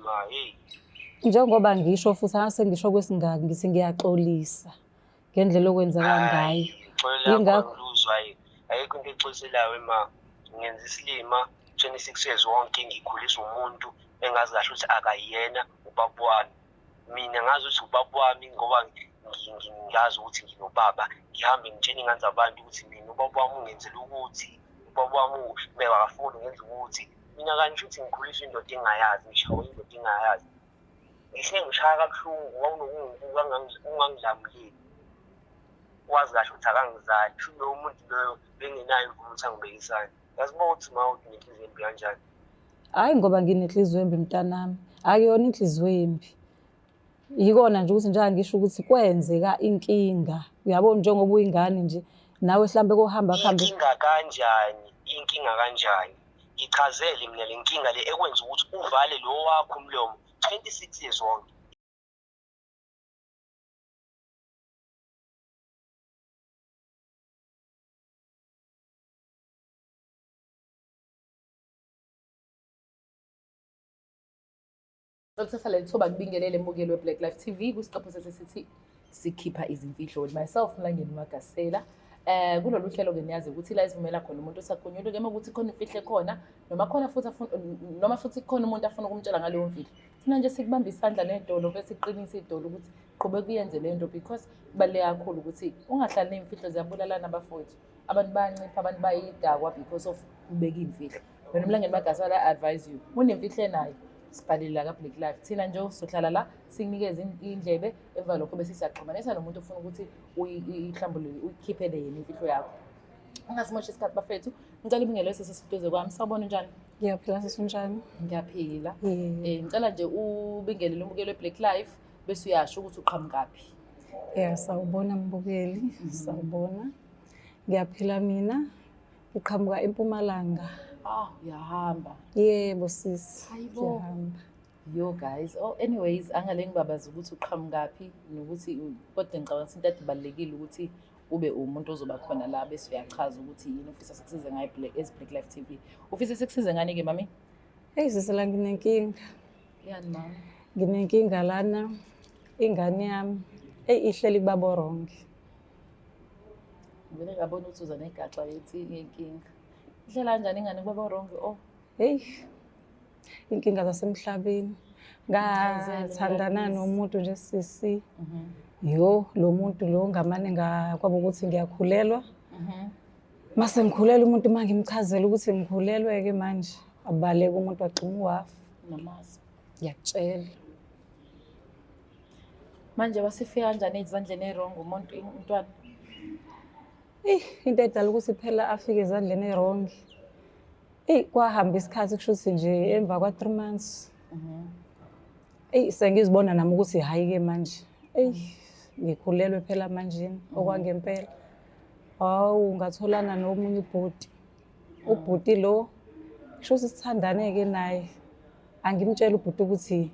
ma, hey. Njengoba ngisho futhi angase ngisho kwesingaki ngithi ngiyaxolisa ngendlela okwenzeka ngayo. Ngixolela Yingakho luzwa ayikho into exoliselayo ma. Ngenza isilima 26 years wonke ngikhulisa umuntu engazi kahle ukuthi akayena ubaba wami. Mina ngazi ukuthi ubaba wami ngoba ngingazi ukuthi nginobaba, ngihambe ngitshela iy'ngane zabantu ukuthi mina ubaba wami ungenzela ukuthi, ubaba wami akafuni ngenza ukuthi. Mina kanti shuthi ngikhuliswa indoda engingayazi, ngishawe indoda engingayazi. Ngishe ngishaya kabuhlungu wawunokungibuka ungangilamuleli. Wazi kahle ukuthi akangizali. Shuthi lowo muntu loyo bengenayo imvume ukuthi angibekisane. Yazi uma uthi ma uthi nenhliziyo embi kanjani. Hhayi ngoba nginenhliziyo embi mntanami. Akuyona inhliziyo embi. Yikona nje ukuthi njengoba ngisho ukuthi kwenzeka inkinga. Uyabona njengoba uyingane nje nawe hlambe kohamba kuhambe. Inkinga kanjani? Inkinga kanjani? Ngichazele mina le nkinga le ekwenza ukuthi uvale lo wakho umlomo 26 years wonke. Sothatha leli thuba kubingelele mbukeli we-Black Life TV kwisiqephu sesisithi sikhipha izimfihlo with myself Mlangeni Magasela. Kulolu hlelo ke niyazi ukuthi la isivumela khona umuntu osagunyulwe ke ukuthi khona imfihlo ekhona noma khona futhi afuna noma futhi khona umuntu afuna ukumtshela ngaleyo mfihlo. Thina nje sikubamba isandla nedolo bese siqinisa idolo ukuthi qhubeka uyenze le nto because kubaluleke kakhulu ukuthi ungahlali ney'mfihlo ziyabulalana abafowethu. Abantu bayancipha, abantu bayidakwa because of ubeka iy'mfihlo. Wena Mlangeni Magasela I advise you unemfihlo enayo sibhalele la ka-Black Life. Thina nje sohlala la sikunikeze indlebe emva lokho bese siyaxhumanisa nomuntu ofuna ukuthi uyihlambulule uyikhiphele yena imfihlo yakho. Ungasimosha isikhathi bafethu. Ngicela ubingelele sesisiduze kwami. Sawubona unjani? Ngiyaphila sisi unjani? Ngiyaphila. Ngicela nje ubingelele umbukeli we-Black Life bese uyasho ukuthi uqhamukaphi. Yeah, sawubona mbukeli, sawubona. Ngiyaphila mina. Ngiqhamuka eMpumalanga. Ah, uyahamba. Yebo sisi. Hayibo. Ngiyahamba. Yo guys, oh anyways angale ngibabaza ukuthi uqhamukaphi nokuthi kodwa ngicabanga ukuthi into ebalulekile ukuthi ube umuntu ozoba khona la bese uyachaza ukuthi yini ufisa sikusize ngayo as Black Life TV. Ufisa sikusize ngani ke mami? Hey sisi la nginenkinga. Yani mama. Nginenkinga lana ingane yami eyi ihleli kubaba wrong. Ngivele ngabona ukuthi uza negaxa yethi ngenkinga. Ihlela kanjani ingane kubaba wrong? Oh. Hey. Inkinga zasemhlabeni. Ngathandana nomuntu nje sisi. Yo lo muntu lo ngamane ngakwaba ukuthi ngiyakhulelwa. Mase ngikhulelwa umuntu manje ngimchazela ukuthi ngikhulelwe ke manje. Abaleka umuntu wagxuma uhafu. Namazi. Ngiyakutshela. Manje wasifika kanjani ezandleni e-wrong umuntu umntwana? Eh into edala ukuthi phela afike ezandleni e-wrong. Eyi kwahamba isikhathi kusho ukuthi nje emva kwa 3 months. Eyi sengizibona nami ukuthi hayi ke manje. Eyi ngikhulelwe phela manje okwangempela. Hawu ngatholana nomunye ubhuti. Ubhuti lo kusho ukuthi sithandane ke naye. Angimtshela ubhuti ukuthi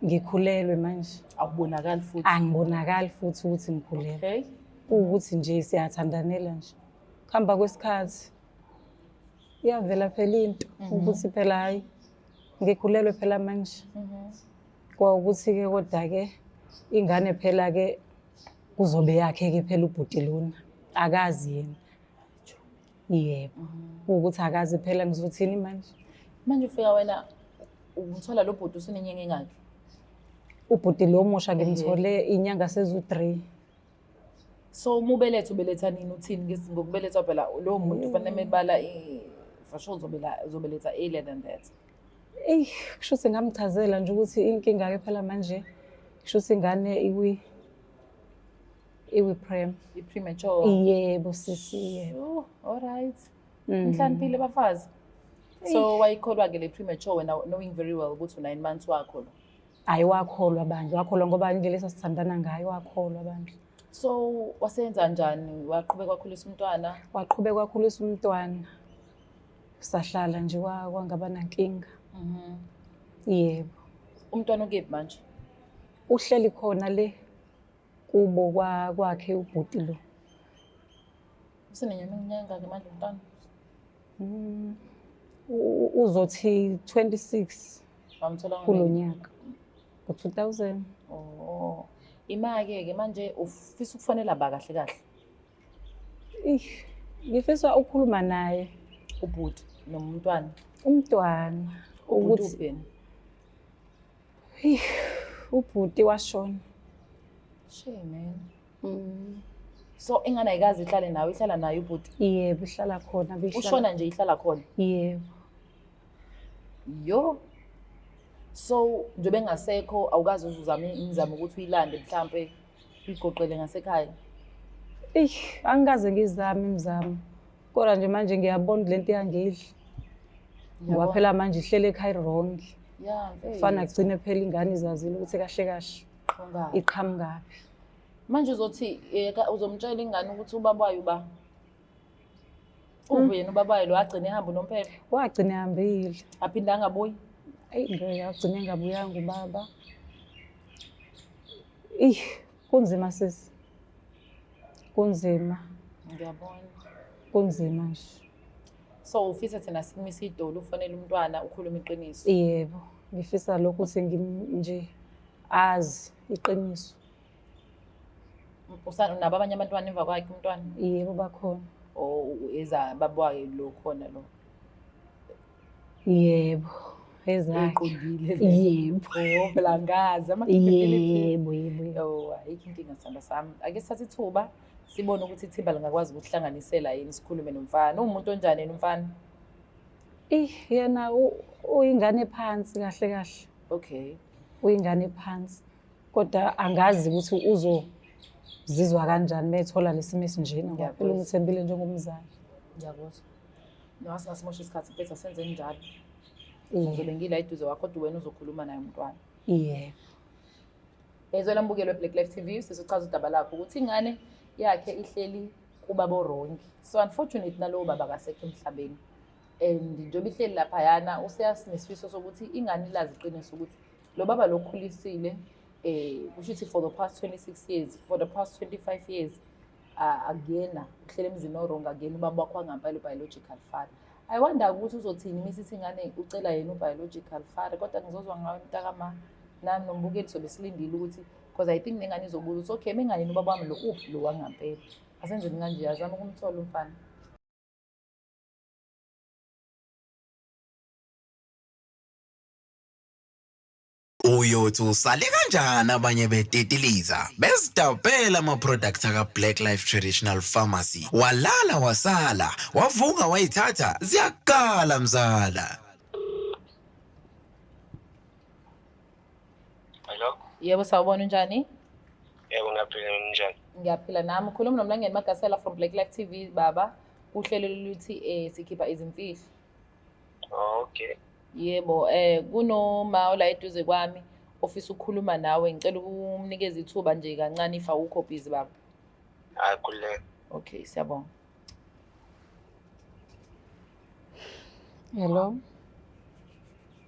ngikhulelwe manje. Awubonakali futhi. Angibonakali futhi ukuthi ngikhulelwe. Okay. Kuwukuthi nje siyathandanela nje. Kuhamba kwesikhathi iyavela phela into ukuthi phela hayi ngikhulelwe phela manje. Kwawukuthi-ke kodwa-ke ingane phela-ke kuzobe yakhe-ke phela ubhuti lona akazi yena. Yebo. Kuwukuthi akazi phela ngizothini manje. Manje ufika wena umthola lo bhuti usunenyanga engaki? Ubhuti lo musha ngimthole inyanga sezu-3. So uma ubeletha ubeletha nini uthini ngokubelethwa phela lowo muntu kufanele mebala for sure uzobeletha earlier than that. Eyi kusho ukuthi ngamchazela nje ukuthi inkinga-ke phela manje kusho ukuthi ingane iwi-prem. I-premature. Yebo sisi yebo. Oh, all right. Inhlaniphile bafazi. So wayikholwa-ke le premature wena knowing very well ukuthi u-9 months wakho lo. Hayi wakholwa bandla, wakholwa ngoba indlela esasithandana ngayo wakholwa bandla. So wasenza njani? Waqhubeka wakhulisa umntwana? Waqhubeka wakhulisa umntwana. Sahlala nje kwangaba nankinga. Yebo. Umntwana ukephi manje? Uhleli khona le kubo kwakhe ubhuti lo. Usenenyanga ke manje umntwana? Uzothi 26. Wamthola Kulo nyaka. Ngo-2000. Oh. Ima-ke ke manje ufisa ukufonela ba kahle kahle? Ih, ngifisa ukukhuluma naye. Ubhuti noma umntwana? Umntwana. Ukuthi yena. Ih, ubhuti washona. Shame man. So ingane ayikaze ihlale nawe, ihlala naye ubhuti? Yebo, ihlala khona. Ushona nje ihlala khona? Yebo. Yo. So njengoba engasekho awukaze uzame imizamo ukuthi uyilande mhlampe uyigoqele ngasekhaya? Eish, angikaze ngizame imizamo. Kodwa nje manje ngiyabona lento iyangidla. Ngoba phela manje ihlele ekhaya wrong. Yeah, Kufana kugcine phela ingane izazile ukuthi kahle kahle iqhamukaphi. Manje uzothi uzomtshela ingane ukuthi ubaba wayo uba? Uphi yena ubaba wayo lo agcine ehamba unomphela? Wagcina ehambile. Aphinde angabuyi? Eyi, ngeke agcine engabuyanga ubaba. Eyi, kunzima sisi. Kunzima. Ngiyabona. Kunzima nje. So ufisa thina sikumise idolo ufonele umntwana ukhulume iqiniso? Yebo, ngifisa lokho ukuthi nje azi iqiniso. Unabo abanye abantwana emva kwakhe umntwana? Yebo, bakhona. Oh, eza baba wakhe lo khona lo? Yebo, ezakhe. Eqondile. Yebo. Oh, phela angazi ama-capabilities. Yebo, yebo, yebo. Oh, ayikho inkinga sithanda sami. Ake sithathe ithuba sibone ukuthi ithimba lingakwazi ukuhlanganisela yini sikhulume nomfana. Uwumuntu onjani yena umfana? Eh, yena uyingane phansi kahle kahle. Okay. Uyingane phansi. Kodwa angazi ukuthi uzozizwa kanjani methola lesimo esinjena ngoba phela umthembile njengomzali. Ngiyakuzwa. No, singasimosha isikhathi mfethu, asenzeni njalo. Ngizobe ngila eduze kwakho kodwa wena uzokhuluma naye umntwana. Yebo. Ezwela mbukelo weBlack Life TV sisuchaza udaba lakho ukuthi ingane yakhe ihleli kubaba orongi. So unfortunately nalowo baba akasekho emhlabeni. And njengoba ihleli laphayana useyasinesifiso sokuthi ingane ilazi iqiniso ukuthi lo baba lokhulisile kusho ukuthi for the past 26 years, for the past 25 years akuyena uhlele emzini orongi, akuyena ubaba wakho wangampela biological father. I wonder ukuthi uzothini misithi ingane ucela yena ubiological father, kodwa ngizozwa ngawe mntakama nami nombukeli sobe silindile ukuthi because I think nengane izobuza ukuthi okay mengayena ubaba wami lo uphi lo wangampela. Asenzeni kanje, azama ukumthola umfana. Uyothi usale kanjani abanye betitiliza bezidabhela ama-products aka-Black Life Traditional Pharmacy. Walala wasala, wavuka wayithatha, ziyakala mzala. Hello? Yebo, sawubona, unjani? Yebo, ngiyaphila, unjani? Ngiyaphila nami. Ukhuluma noMlangeni Magasela from Black Life TV baba. Uhlelo loluthi sikhipha izimfihlo. Okay. Yebo, kunoma ola eduze kwami ofisa ukukhuluma nawe, ngicela ukumnikeza ithuba nje kancane if awukho busy baba. Hayi, khululeka. Okay, siyabonga. Hello.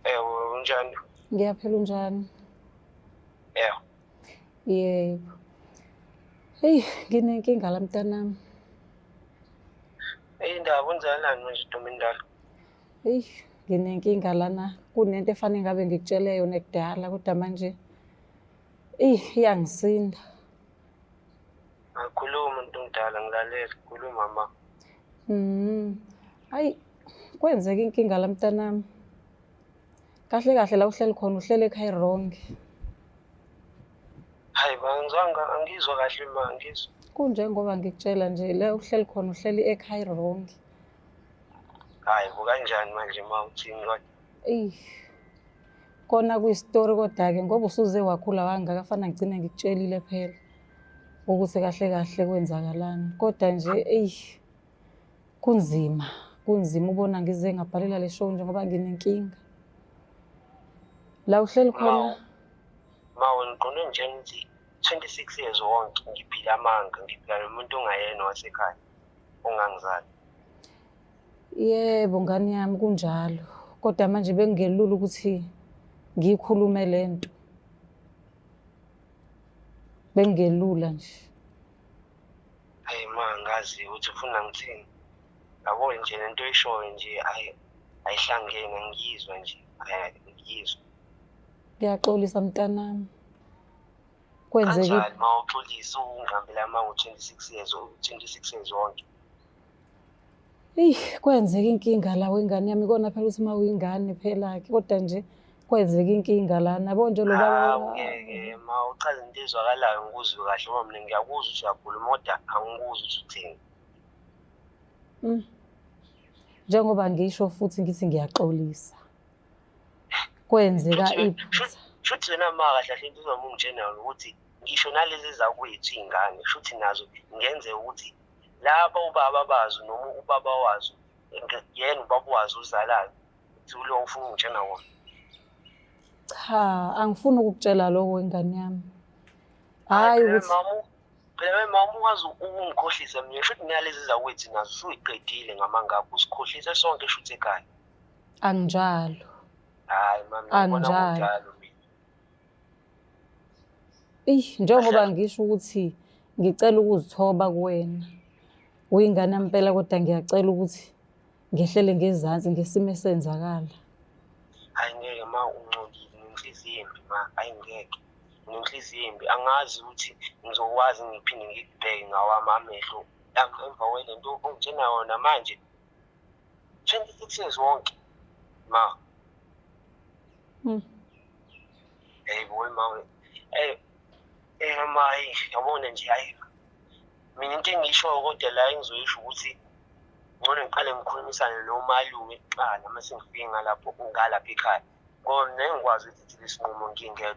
Yebo, unjani? Ngiyaphila, unjani? Yebo. Yebo. Hey, nginenkinga la mntanami. Indaba unzalani manje Ntombindala? Hey, nginenkinga lana. Kunento efanele ngabe ngikutshele yona kudala kodwa manje iyangisinda. Akhuluma Ntombindala, ngilalela. Khuluma ma. Hayi, kwenzeka inkinga la mntanami. Kahle kahle la uhleli khona uhlele ekhaya wrong. Hayi, bangizwanga, angizwa kahle ma, angizwa. Kunjengoba ngikutshela nje la uhleli khona uhleli ekhaya wrong. Hayi, kanjani manje ma uthini kodwa? Eyi, kona kuyistory kodwa-ke ngoba usuze wakhula wangaka fana ngigcine ngikutshelile phela ukuthi kahle kahle kwenzakalani. Kodwa nje eyi, kunzima, kunzima ubona ngize ngabhalela le show nje ngoba nginenkinga. La uhleli khona. Ma wena uqonde nje ukuthi 26 years wonke ngiphila amanga, ngiphila nomuntu ongayena wasekhaya ongangizali. Yebo ngane yami kunjalo. Kodwa manje bengingelula ukuthi ngiyikhulume lento. Bengelula nje. Hayi ma, ngazi ukuthi ufuna ngithini. Yabo nje lento oyishoyo nje ayihlangene, angiyizwa nje, angiyizwa. Ngiyaxolisa mntanami. Kwenzeke Kanjani ma uxolisa ungihambela ama ngo-26 years, 26 years wonke? Eyi, kwenzeka inkinga la wengane yami, ikona phela ukuthi uma uyingane phela-ke, kodwa nje kwenzeka inkinga lana. Yabo nje lo baba. Hawu ngeke ma uchaza into ezwakalayo ngikuzwe kahle ngoba mina ngiyakuzwa ukuthi uyakhuluma kodwa angikuzwa ukuthi uthini. Njengoba ngisho futhi ngithi ngiyaxolisa. Kwenzeka iphutha. Shuthi wena ma kahle kahle into uzobe ungitshena yona ukuthi ngisho nalezi zakwethu iy'ngane shuthi nazo kungenzeka ukuthi laba ubaba bazo noma ubaba wazo yena ubaba wazo uzalayo uthi ulo ufuna ungitshena wona. Cha, angifuni ukukutshela lokho ingane yami. Hhayi ukuthi Phela we mama ukwazi ukungikhohlisa mina shuthi nalezi zakwethu nazo usuyiqedile ngamangakho usikhohlise sonke shuthi ekhaya. Anginjalo. Hayi mama ngibona Anginjalo. kunjalo mina. Eyi, njengoba ngisho ukuthi ngicela ukuzithoba kuwena. Uyingane yami impela kodwa ngiyacela ukuthi ngehlele ngezansi ngesimo esenzakala. Hayi ngeke ma uncolile unenhliziyo embi ma, hayi ngeke. Unenhliziyo embi angazi ukuthi ngizokwazi ngiphinde ngikubheke ngawami amehlo emva kwalento ongitshena yona manje. 26 years wonke ma. Hey boy ma, eh eh ma, yabona nje hayi mina into engiyishoyo kodwa la engizoyisho ukuthi ngcono ngiqale ngikhulumisane nomalume kuqala uma sengifike ngalapho ngalapha ekhaya ngoba mina engikwazi ukuthi lesinqumo ngingedwa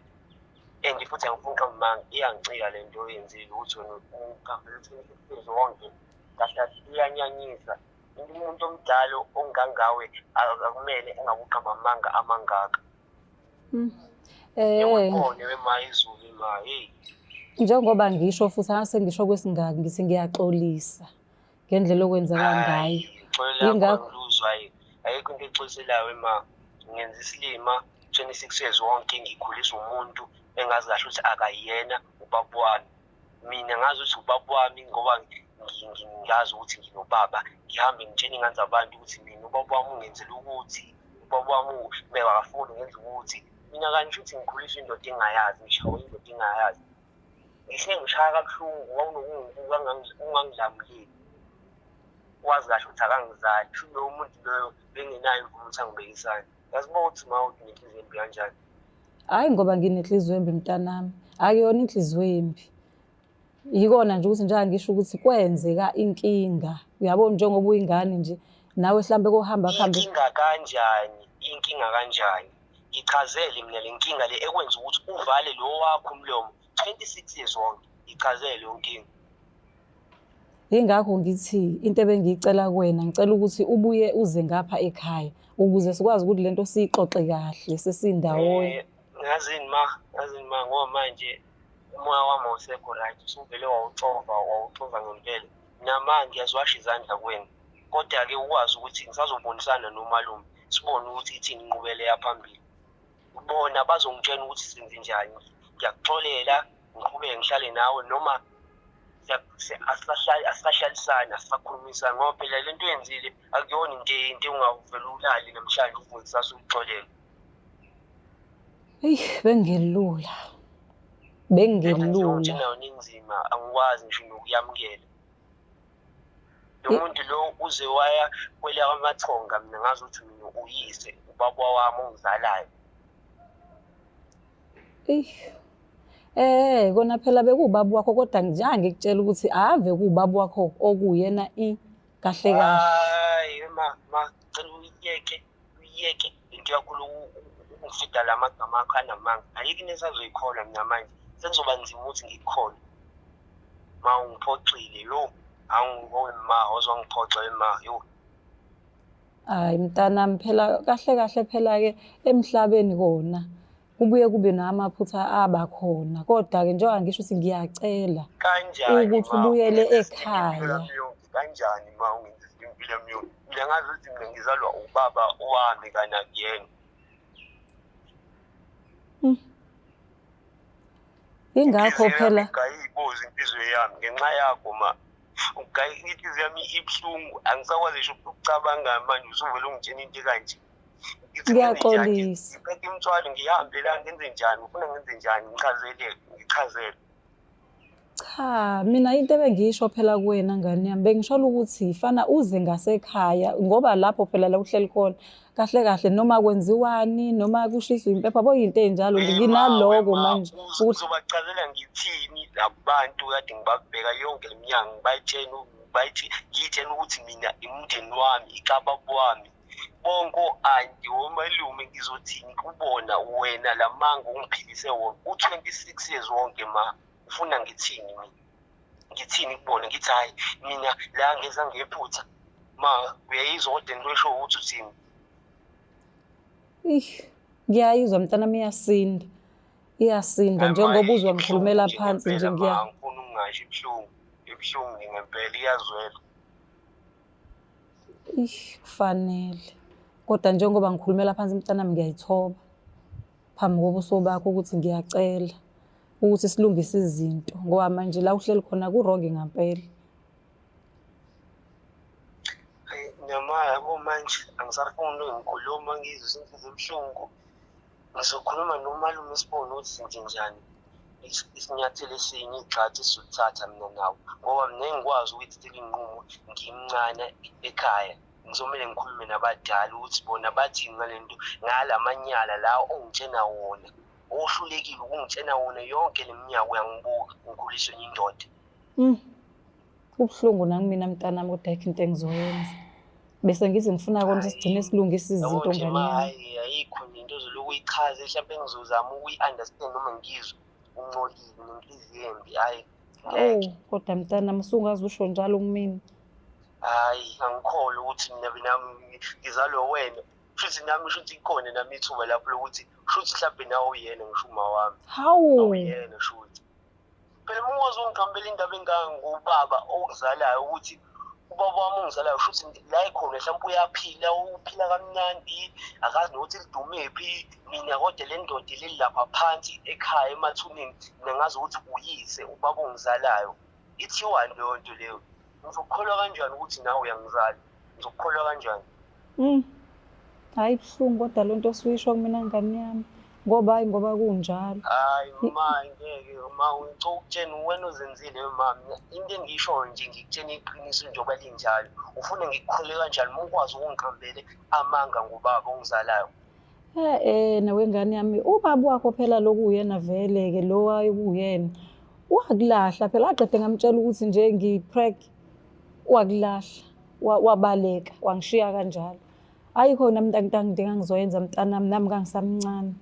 and futhi angifuni uqamba amanga, iyangicika le nto oyenzile ukuthi wena uqambele 26 years wonke kahle kahle iyanyanyisa. Umuntu omdala ongangawe akumele engakuqamba amanga amangaka. Yabona wema izulu ma, hey. Njengoba ngisho futhi angase ngisho kwesingaki ngithi ngiyaxolisa ngendlela okwenzeka ngayo. Ingakho ngiluzwa ayikho into exoliselayo ma. Ngenza isilima 26 years wonke ngikhulisa umuntu engazi kahle ukuthi akayena ubaba wami. Mina ngazi ukuthi ubaba wami ngoba ngingazi ukuthi nginobaba, ngihambe ngitshene iy'ngane zabantu ukuthi mina ubaba wami ungenzela ukuthi, ubaba wami akafuni ngenza ukuthi. Mina kanti shuthi ngikhuliswa indoda engingayazi, ngishawe indoda engingayazi. Ngihle ngishaya kabuhlungu, wawunokungibuka ungangilamuleli. Wazi kahle ukuthi akangizali, shuthi lowo muntu loyo bengenayo imvume ukuthi angibekisane. Yazi uma uthi ma uthi unenhliziyo embi kanjani? Hhayi ngoba nginenhliziyo embi mntanami, akuyona inhliziyo embi. Yikona nje ukuthi njengoba ngisho ukuthi kwenzeka inkinga, uyabona njengoba uyingane nje nawe hlambe kohamba kuhambe. Inkinga kanjani? Inkinga kanjani? Ngichazele mina le nkinga le ekwenza ukuthi uvale lo wakho umlomo 26 years wonke. Ngichazele leyo nkinga. Yingakho ngithi into ebengiyicela kuwena, ngicela ukuthi ubuye uze ngapha ekhaya ukuze sikwazi ukuthi lento siyixoxe kahle sesindawonye. Ngazini ma, ngazini ma ngoba manje umoya wami awusekho right, usuvele wawuxova, wawuxova ngempela. Mina ma ngiyaziwasha izandla kuwena. Kodwa-ke ukwazi ukuthi ngisazobonisana nomalume sibone ukuthi ithini inqubele yaphambili. Bona bazongitshela ukuthi senze njani. Ngiyakuxolela, ngiqhubeke ngihlale nawe noma asisahlalisani, asisakhulumisani ngoba phela le nto oyenzile akuyona into into ongavele ulale namhlanje uvuke kusasa uyixolele. Eyi, bengelula. Bengelula. Nayo inzima, angikwazi ngisho nokuyamukela. Lo muntu lo uze waya kwelakamathonga, mina ngazi ukuthi mina uyise ubaba wami ongizalayo. Eyi. Kona phela bekuwubaba wakho kodwa nje angikutshela ukuthi ave kuwubaba wakho okuyena i kahle kahle. Hayi ma, ma, ngicela uyiyeke, uyiyeke into yakho ukungifida la magama akho anamanga. Ayikho into engisazoyikholwa mina manje. Sekuzoba nzima ukuthi ngikukholwe. Ma ungiphoxile yo. Awungibomi ma, awuzongiphoxa ma yo. Hayi mntanami phela kahle kahle phela ke emhlabeni kona kubuye kube namaphutha abakhona kodwa ke njengoba ngisho ukuthi ngiyacela kanjani ukuthi ma ubuyele ungenza izinto ekhaya. impilo yami yonke? Kanjani ma ungenza izinto impilo yami yonke? Mina ngazi ukuthi mina ngizalwa ubaba wami kanye akuyena. Ingakho Inhliziyo yami phela igayibozi inhliziyo yami ngenxa yakho ma. Ugayi inhliziyo yami ibuhlungu, angisakwazi ngisho ukucabanga manje usuvele ungitshena into ekanje. Ngithi ngenze njani? Ngiyaxolisa. Ngiphethe imithwalo ngihambe la ngenze njani? Ufuna ngenze njani? Ngichazele, ngichazele. Cha, mina into ebengiyisho phela kuwena ngane yami, bengisholo ukuthi fana uze ngasekhaya ngoba lapho phela la uhleli khona kahle kahle noma kwenziwani noma kushiswa impepho yabo into ey'njalo nje nginaloko manje ukuthi Ngizobachazela ngithini labantu kade ngibabheka yonke le minyaka ngibayitshena bayithi ngiyitshena ukuthi mina umndeni wami ikababa wami bonke o-anti omalume ngizothini kubona wena lamanga ungiphilise wona u-26 years wonke ma ufuna ngithini mina ngithini kubona ngithi hhayi mina la ngeza ngephutha ma uyayizwa kodwa into esho ukuthi uthini. Ih, ngiyayizwa mntanami iyasinda. Iyasinda njengoba uzwa ngikhulumela phansi nje ngiya. Angifuni ukungasho ibuhlungu, ibuhlungu nje ngempela iyazwela. Ih, kufanele. Kodwa njengoba ngikhulumela phansi mntanami ngiyayithoba phambi kobuso bakho ukuthi ngiyacela ukuthi silungise izinto ngoba manje la uhleli khona ku-wrong ngampela. Hayi noma yabo manje angisafuni ngikhuluma ngizwe inhliziyo ebuhlungu. Ngizokhuluma nomalume sibone ukuthi senze njani isinyathelo esinye igxathu esizolithatha mina nawe ngoba mina engikwazi ukuyithathela iy'nqumo ngimncane ekhaya. Ngizomele ngikhulume nabadala ukuthi bona bathini ngale nto ngala manyala la ongitshena wona ohlulekile ukungitshena wona yonke le minyaka uyangibuka ngikhuliswe enye indoda. Kubuhlungu nakimina mntanami kodwa ayikho into engizoyenza. Bese ngithi ngifuna kona ukuthi sigcine silungisa izinto Yabo nje ngane ma yami. hayi ayikho nje into ozoloku uyichaze mhlawumbe ngizozama ukuyi-understand noma ngizwe uncolile nenhliziyo embi hhayi Awu ngeke. kodwa mntanami usungaze usho njalo kumina. Hhayi angikholwa ukuthi mina nami ngizalwe wena. Shuthi nami shuthi ikhona nami ithuba lapho lokuthi shuthi mhlawumbe nawe uyena ngisho uma wami. Hawu. Awuyena shuthi. Phela uma ukwazi ungiqambela indaba engaka ngobaba okuzalayo ukuthi ubaba wami ongizalayo shuthi la ekhona mhlawumbe uyaphila uphila kamnandi akazi nokuthi lidumephi mina kodwa le ndoda ileli lapha phansi ekhaya emathuneni mina ngazi ukuthi uyise ubaba ongizalayo ithiwani leyo nto leyo ngizokukholwa kanjani ukuthi nawe uyangizala ngizokukholwa kanjani. Hhayi ibuhlungu kodwa lento osuyisho kumina ngane yami ngoba hayi ngoba kunjalo. Hayi ma ngeke ma ngicela ukutshena wena ozenzile ma mina into engiyishoyo nje ngikutshena iqiniso njengoba linjalo ufuna ngikukhole kanjani uma ukwazi ukungiqambele amanga ngobaba ongizalayo. Eh nawe ngane yami ubaba wakho phela lokhu uyena vele ke lo wayekuyena wakulahla phela aqede ngamtshela ukuthi nje ngipreg wakulahla wabaleka wangishiya kanjalo. Ayikho nami into engangizoyenza mntanami nami ngangisamncane.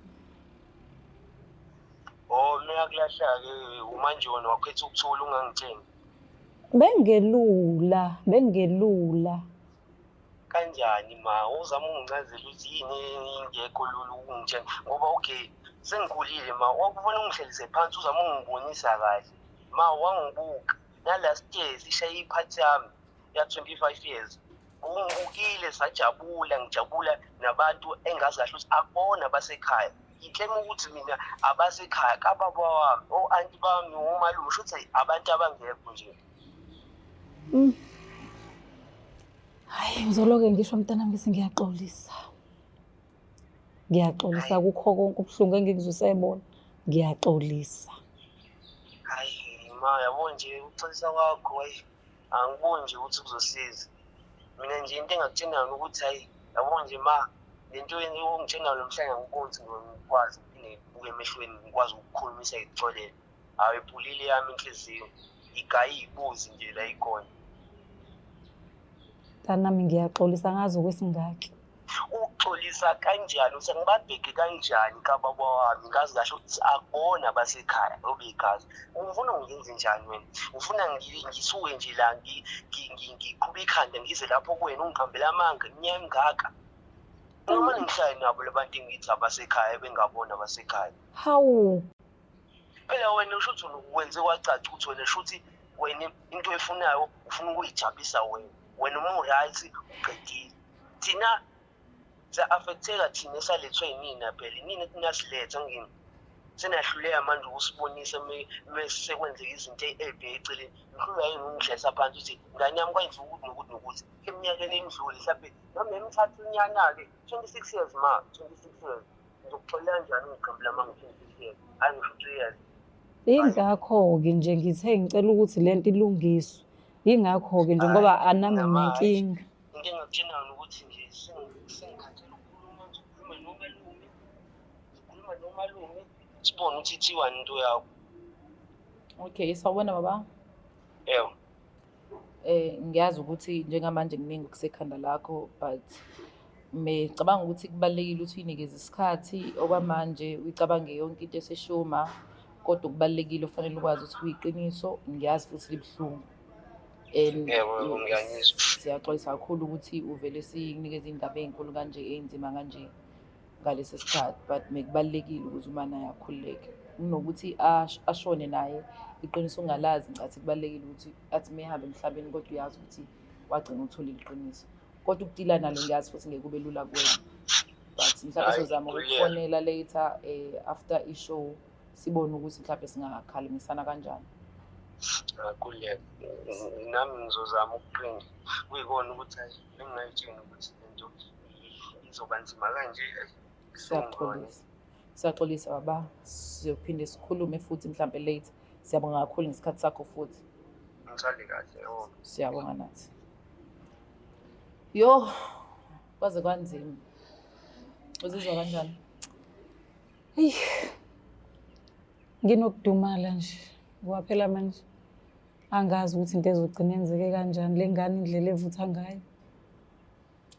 Oh mina kulahla-ke manje wena wakhetha ukuthula ungangitsheli. Bengelula, bengelula. Kanjani ma uzama ungincazela ukuthi yini ingekho lula ukungitshela ngoba okay sengikhulile ma wakufuna ungihlelise phansi uzama ungibonisa kahle ma wangibuka na-last year sishaye iphathi yami ya-25 years ungibukile sajabula ngijabula nabantu engazi kahle ukuthi akubona abasekhaya ngiklema ukuthi mina abasekhaya kababa wami o-anti bami omalume sho ukuthi abantu abangekho nje. Hayi ngizoloke ngisho mntanami ngithi ngiyaxolisa. Ngiyaxolisa kukho konke ubuhlungu engikuzwise bona. Ngiyaxolisa. Hayi ma yabo nje ukuxolisa kwakho hayi angiboni nje ukuthi kuzosiza. Mina nje into engakutshena yona ukuthi hayi yabo nje ma le nto ongitshena yona namhlanje angiboni ukuthi ngikwazi ukuphinde ngibuke emehlweni ngikwazi ukukhulumisa ngikuxolele. Hayi iphulile yami inhliziyo igaye iy'buzi nje la ikhona. Mntanami ngiyaxolisa ngazi okwesingaki. Uxolisa kanjani usengibabheke kanjani kababa wami ngazi kahle ukuthi akubona abasekhaya obegazi ufuna ngiyenze njani wena ufuna ngisuke nje la ngiqhube ikhanda ngize lapho kuwena ungiqambele amanga iminyaka emingaka noma ngihlale nabo labantu engithi abasekhaya bengabona abasekhaya. Hawu phela wena usho ukuthi wenze kwacaca ukuthi wena shuthi wena into oyifunayo ufuna ukuyijabulisa wena wena uma u-right uqedile thina siya-affecteka thina esalethwe yinina phela inina ethi nasiletha ngini Senahluleka manje ukusibonisa mese kwenzeka izinto ey'bheke eceleni. Ngihlulwa yini ukungidlalisa phansi ukuthi ngane yami kwenziwa ukuthi nokuthi nokuthi eminyakeni emidlule, mhlawumbe noma emithathu inyana-ke, 26 years ma, 26 years. Ngizokuxolela kanjani ungiqambela uma ngi-26 years? Hhayi, ngisho 3 years. Yingakho-ke nje ngithe ngicela ukuthi lento ilungiswe. Yingakho-ke nje ngoba anami nginenkinga. Into engakutshela yona ukuthi nje sengikhathele ukukhuluma, ngizokhuluma nomalume, ngizokhuluma nomalume, sibone ukuthi ithiwani into yakho. Okay, sawubona baba. Yebo. Ngiyazi ukuthi njengamanje kuningi okusekhanda lakho, but ngicabanga ukuthi kubalulekile ukuthi uyinikeze isikhathi okwamanje, uyicabange yonke into eseshuma, kodwa okubalulekile ufanele ukwazi ukuthi kuyiqiniso, ngiyazi futhi libuhlungu. And Yebo, ngiyangizwa. Siyaxolisa kakhulu ukuthi uvele sikunikeze iy'ndaba ey'nkulu kanje, ey'nzima kanje ngalesi sikhathi, but mekubalulekile ukuthi uma naye akhululeke kunokuthi ashone naye iqiniso ungalazi. Ngicathi kubalulekile ukuthi athi uma ehambe emhlabeni kodwa uyazi ukuthi wagcina utholile iqiniso. Kodwa ukudila nalo ngiyazi futhi ngeke kube lula kuwena, but mhlawumbe Hhayi, sizozama kulula. Ukukufonela later after i-show, sibone ukuthi mhlawumbe singakhalimisana kanjani. Akuleka. Nami ngizozama ukuqina. Kuyikona ukuthi hhayi, bengingayitsheni ukuthi lento izoba nzima kanje. Hhayi, Siyaxolisa, siyaxolisa baba. Sizophinde sikhulume futhi mhlawumbe late. Siyabonga kakhulu ngesikhathi sakho futhi. Ngisale kahle, oh. Siyabonga nathi. Yo, kwaze kwanzima. Uzizwa kanjani? Eyi, nginokudumala nje ngoba phela manje angazi ukuthi into ezogcina yenzeke kanjani, le ngane indlela evutha ngayo.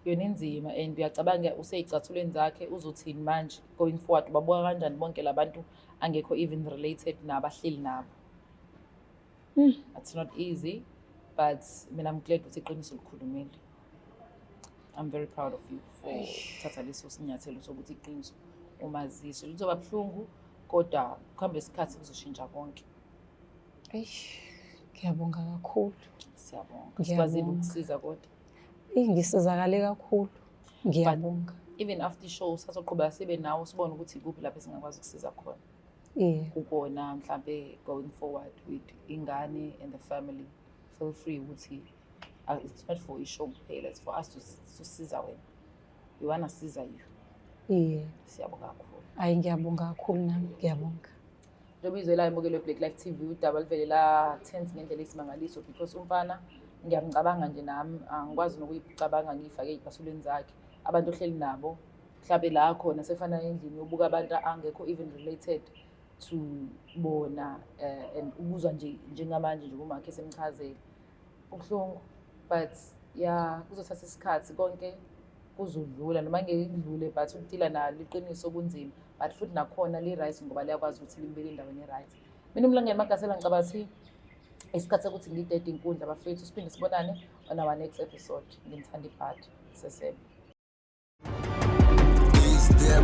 Yona inzima, and uyacabanga usey'cathulweni zakhe, uzothini manje going forward? Ubabuka kanjani bonke labantu angekho even related nabahleli nabo? It's not easy, but mina I'm glad ukuthi iqiniso likhulumile. I'm very proud of you for ukuthatha leso sinyathelo sokuthi iqiniso umaziswe. Lizoba buhlungu, kodwa kuhambe isikhathi kuzoshintsha konke. Eish, ngiyabonga kakhulu. Siyabonga, sikwazile Ngiyabonga. ukusiza kodwa. Eyi, ngisizakale kakhulu. Ngiyabonga. Even after i-show sazoqhubeka sibe nawo, sibone ukuthi ikuphi lapho esingakwazi ukusiza khona kukona mhlambe going forward with ingane and the family. Feel free ukuthi it's not for i-show kuphela, it's for us to siza wena. We wanna siza you. Siyabonga kakhulu. Hayi, ngiyabonga kakhulu nami, ngiyabonga. Njengoba izwelayo mbukelo we-Black Life TV, udaba luvele la tense ngendlela eyisimangaliso, because umfana ngiyamcabanga nje nami, angikwazi nokuyicabanga ngiyifake ey'cathulweni zakhe. Abantu ohleli nabo mhlawumbe la khona sefana endlini, yobuka abantu angekho even related to bona, and ukuzwa nje njengamanje nje umakhe esemchazela kubuhlungu. But ya, kuzothatha isikhathi, konke kuzodlula noma ngeke kudlule, but ukudila nalo iqiniso kunzima, but futhi nakhona li-right ngoba liyakwazi ukuthi limbeke endaweni e-right. Mina uMlangeni Magasela, ngicabanga ukuthi isikhathi sokuthi ngidede inkundla bafethu. Siphinde sibonane on our next episode. Nginithanda ibhadi sesebe. Is there